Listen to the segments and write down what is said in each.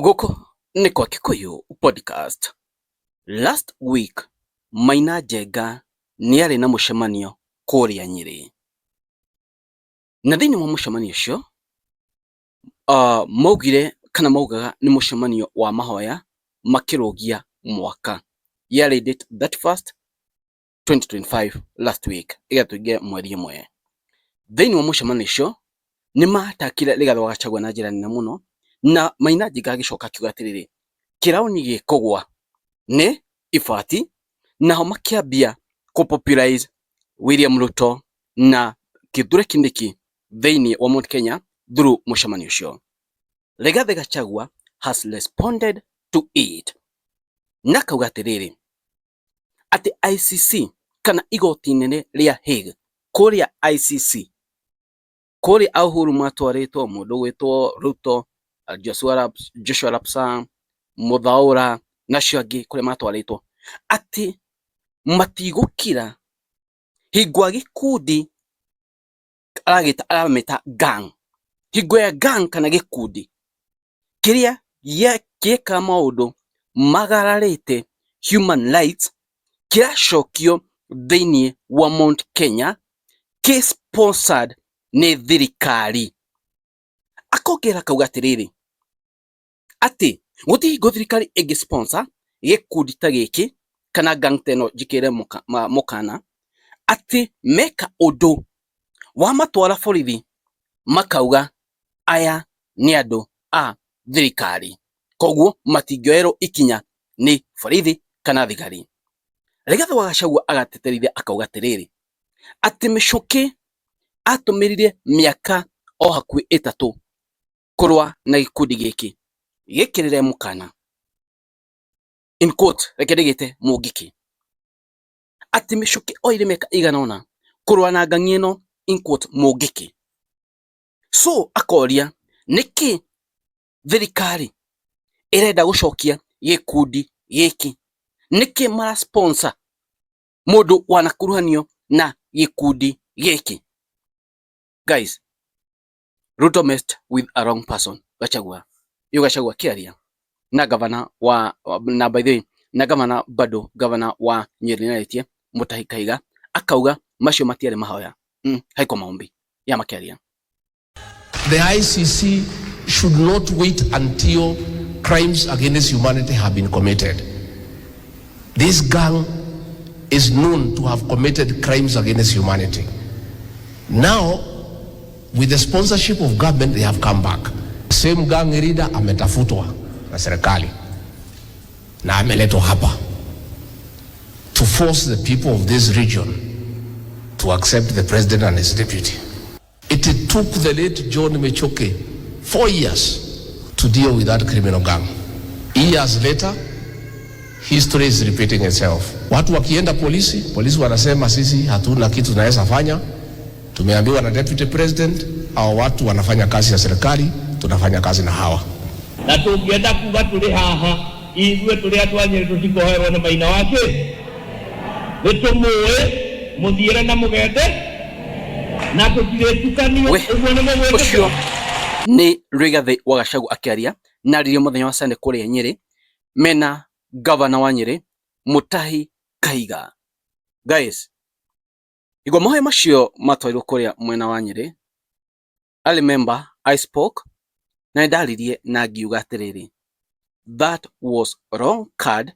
Gũkũ nĩ kwa Kikuyu Podcast. Last week Maina Njenga nĩarĩ na mũcemanio kũrĩa Nyĩrĩ. Na thĩinĩ wa mũcemanio ũcio, maugire kana maugaga nĩ mũcemanio wa mahoya makĩrũgia mwaka. Yarĩ date 31st 2025 last week, ĩgatũingĩra mweri ĩmwe. Thĩinĩ wa mũcemanio ũcio nĩ matakire Rigathĩ wa Gachagua na njĩra nene mũno, na Maina Njenga agĩcoka akiuga atĩrĩrĩ, kĩraũni gĩkũgwa nĩ ibati, nao makĩambia kũ popularize William Ruto na Kithure Kindiki thĩinĩ wa Mount Kenya through mũcemanio ũcio. Rigathĩ Gachagua has responded to it na akauga atĩrĩrĩ, atĩ ICC kana igoti inene rĩa Hague kũrĩa ICC kũrĩa a Uhuru matwarĩtwo mũndũ ũgwĩtwo Ruto, Joshua Lapsang, Muthaura na acio angĩ kũrĩa matwarĩtwo, atĩ matigũkira hingo a gĩkundi aragĩta aramĩta gang, hingo ya gang kana gĩkundi kĩrĩa gĩekaga maũndũ magararĩte human rights kĩracokio thĩinĩ wa Mount Kenya kĩ sponsored nĩ thirikari. Akongerera akauga atĩrĩrĩ, atĩ gũtirĩ hingo thirikari ĩngĩ sponsor gĩkundi ta gĩkĩ kana gang ta ĩno njĩkĩre mũkana, atĩ meka ũndũ wamatwara borithi makauga aya nĩ andũ a thirikari, koguo matingĩoerwo ikinya nĩ borithi kana thigari. Rigathĩ wa Gachagua agateterithia akauga atĩrĩrĩ, atĩ Mĩchũkĩ atũmĩrire mĩaka o hakuhĩ 3 kũrũa na gĩkundi gĩkĩ gĩkĩrĩre mũkana, in quote, reke ndĩgĩte mũngĩkĩ, atĩ Mĩchũkĩ oire mĩaka ĩigana ũna kũrũa na ng'ang'i ĩno, in quote, mũngĩkĩ. So akoria nĩkĩ thirikari ĩrenda gũcokia gĩkundi gĩkĩ, nĩkĩ mara sponsor mũndũ wanakuruhanio na gĩkundi gĩkĩ. Guys, Ruto messed with a wrong person. Gachagua iyo Gachagua akĩaria na gavana wa na by the way na gavana bado gavana wa Nyeri nĩarĩtie Mutahi Kahiga akauga macio matiarĩ mahoya, haiko maombi ya makĩaria. The ICC should not wait until crimes against humanity have been committed. This gang is known to have committed crimes against humanity. Now, with the sponsorship of government, they have come back. Same gang leader ametafutwa na serikali na ameletwa hapa to force the people of this region to accept the president and his deputy. It took the late John Michuki 4 years to deal with that criminal gang. Years later, history is repeating itself. Watu wakienda polisi, polisi wanasema sisi hatuna kitu tunaweza fanya. Tumeambiwa na deputy president, hao watu wanafanya kazi ya serikali, tunafanya kazi na hawa. Na tũngĩenda kuga tũrĩ haha ithuĩ tũrĩ andũ a Nyĩrĩ tũtikoherwo nĩ Maina wake nĩ tũmũĩ mũthiĩre na mũgende na tũtirĩtukanio. We, ũguo nĩ mũgwĩtĩkĩra? Ũcio nĩ Rigathĩ wa Gachagua akĩaria na aririe mũthenya wa Sunday kũrĩa Nyĩrĩ mena gavana wa Nyĩrĩ Mutahi Kahiga. Guys, igwa mahoya macio matwarirwo kũrĩa mwena wa Nyĩrĩ, I remember I spoke na nĩndaririe na ngiuga atĩrĩrĩ, that was wrong card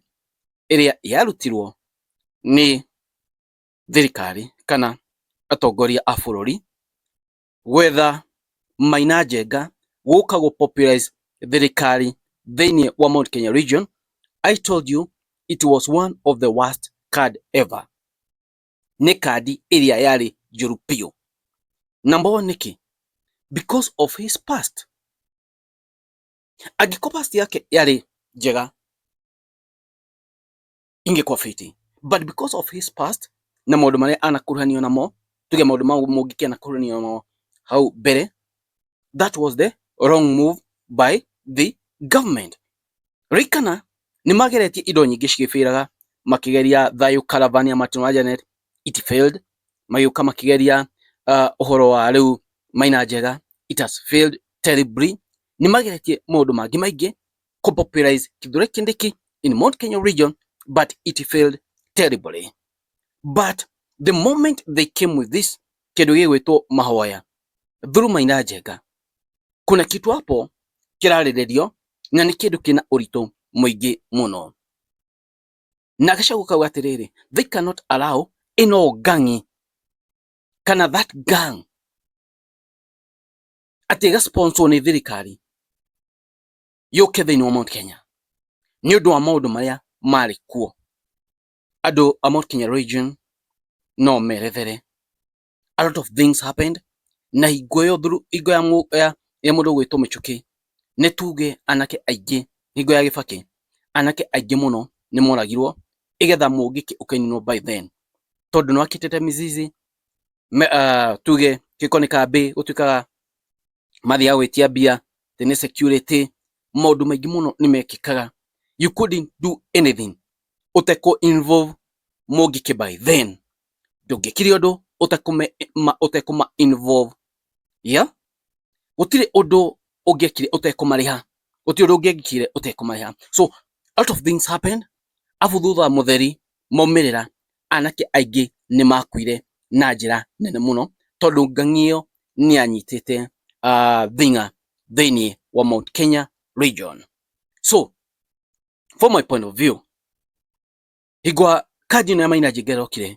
ĩrĩa yarutirwo nĩ thirikari kana atongoria a bũrũri gwetha Maina Njenga gũka gũ popularize thirikari thĩinĩ wa Mount Kenya region. I told you it was one of the worst card ever. Nĩ kandi ĩrĩa yarĩ njũru biũ. Number one, nĩkĩ? Because of his past. Angĩkorwo past yake yarĩ njega ingĩkorwo fiti, but because of his past na maũndũ marĩa anakuruhanio namo, tuge maũndũ mau mũngĩkĩ anakuruhanio namo hau mbere, that was the wrong move by the government. Ririkana nĩ mageretie indo nyingĩ cigĩbĩraga, makĩgeria thayũ caravan ya Martin wa Janet, it failed. Magĩũka makĩgeria ũhoro wa rĩu Maina Njenga, it has failed terribly. Nĩ mageretie maũndũ mangĩ maingĩ. Kũ popularize Kithure Kindiki in Mount Kenya region, but it failed terribly. But the moment they came with this kindu gigwitwo mahoya through Maina Njenga, kuna kitu hapo kirarĩrĩrio na nĩ kĩndũ kĩna ũritũ mũingĩ mũno. Na Gachagua kauga atĩrĩrĩ, they cannot allow ĩno ng'ang'i kana that gang atĩ ĩga sponsor nĩ thirikari yũke thĩinĩ wa Mount Kenya nĩ ũndũ wa maũndũ marĩa marĩ kuo. Andũ a Mount Kenya region no merethere a lot of things happened na hingo ĩyo through hingo ya mũndũ ũgwĩtwo Michuki, nĩ tuge anake aingĩ, hingo ya Gĩbakĩ, anake aingĩ mũno nĩ moragirwo igetha mũngĩkĩ ũkaininwo by then, tondũ nĩ wakĩtĩte mizizi tuge gĩko nĩ kambĩ gũtuĩkaga mathiaga gwĩtia mbia atĩ nĩ security. Maũndũ maingĩ mũno nĩ mekĩkaga. You couldn't do anything ũtekũ involve mũngĩkĩ by then. Ndũngĩkire ũndũ ũtekũma involve, yeah. Gũtirĩ ũndũ ũngĩekire ũtekũmarĩha, gũtirĩ ũndũ ũngĩekire ũtekũmarĩha. So a lot of things happened. Abu thutha wa mũtheri maumĩrĩra, anake aingĩ nĩ makuire na njĩra nene mũno, tondũ ng'ang'i ĩyo nĩ yanyitĩte thing'a thĩinĩ wa Mount Kenya region. So from my point of view, hingo kandi ĩno ya Maina Njenga ĩrokire,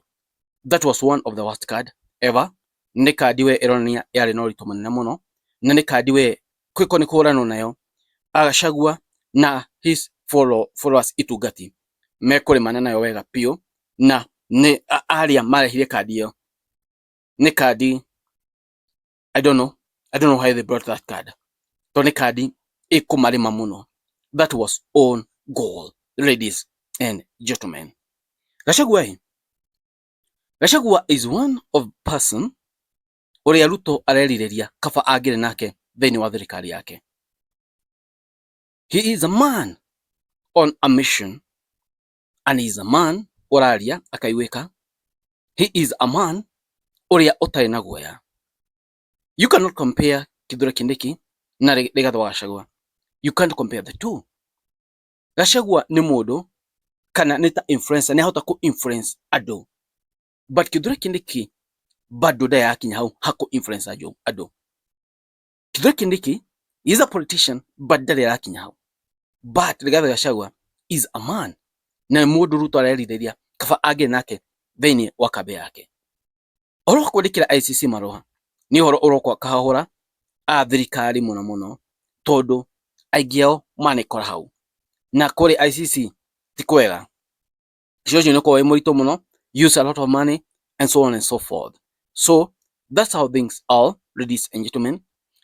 that was one of the worst card ever. Nĩ kandi we ĩronania yarĩ na ũritũ mũnene mũno, na nĩ kandi we kwĩko nĩ kũhũranwo nayo. Gachagua na his followers itungati mekũrĩmana nayo wega biũ, na nĩ arĩa marehire kandi ĩyo nĩ kandi, I don't know why they brought that card, tondũ nĩ kandi ĩkũmarĩma mũno. That was own goal, ladies and gentlemen. Gachagua ĩ, Gachagua is one of person ũrĩa Ruto arerirĩria kaba angĩrĩ nake thĩinĩ wa thirikari yake. He is a man on a mission and he is a man ũraria akaiguĩka. He is a man ũrĩa ũtarĩ na guoya. You cannot compare Kithure Kindiki na Rigathi wa Gachagua. You can't compare the two. Gachagua nĩ mũndũ kana nĩ ta influencer, nĩ ahota kũ influence andũ, but Kithure Kindiki bado ndarĩ arakinya hau ha kũ influence andũ. Kithure Kindiki is a politician but ndarĩ arakinya hau, but Rigathi Gachagua is a man na nĩ mũndũ Ruto arerirĩria kaba angĩrĩ nake thĩinĩ wa kambĩ yake. Ũhoro wa kwandĩkĩra ICC marũa nĩ ũhoro ũrokwa kahahũra a thirikari mũno mũno, tondũ aingĩ ao manekora hau na kũrĩ ICC ti kwega. Ũcio ũcio nĩ ũkoragwo wĩ mũritũ mũno, use a lot of money and so on and so forth. So that's how things are, ladies and gentlemen.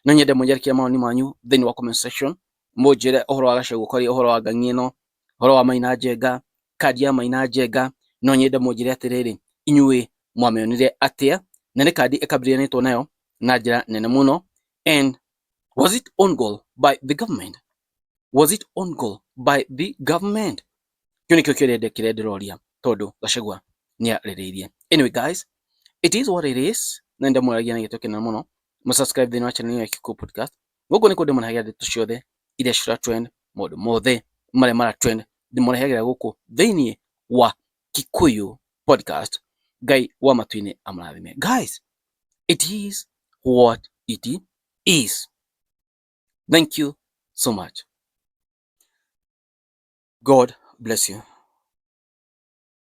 No nyende mũnjarĩkie mawoni manyu thĩinĩ wa comment section, mũnjĩre ũhoro wa Gachagua kwaria ũhoro wa ng'ang'i ĩno, ũhoro wa Maina Njenga, kandi ya Maina Njenga. No nyende mũnjĩre atĩrĩrĩ, inyuĩ mwamĩonire atĩa, na nĩ kandi ĩkambĩrĩranĩtwo nayo na njĩra nene mũno, and was it on goal by the government? Was it on goal by the government? Kĩu nĩkĩo kĩũria kĩrĩa ndĩroria, tondũ Gachagua nĩarĩrĩirie. Anyway guys, it is what it is, na ndamũragia na gĩtũ kĩnene mũno mũsubscribe thĩinĩ wa channel ya Kikuyu Podcast. Gũkũ nĩkuo ndĩmũrehagĩra ndeto ciothe iria cira trend, maũndũ mothe marĩa mara trend ndĩmũrehagĩra gũkũ thĩinĩ wa Kikuyu Podcast. Ngai wa matu-inĩ amũrathime. Guys, it is what it is. Thank you so much. God bless you.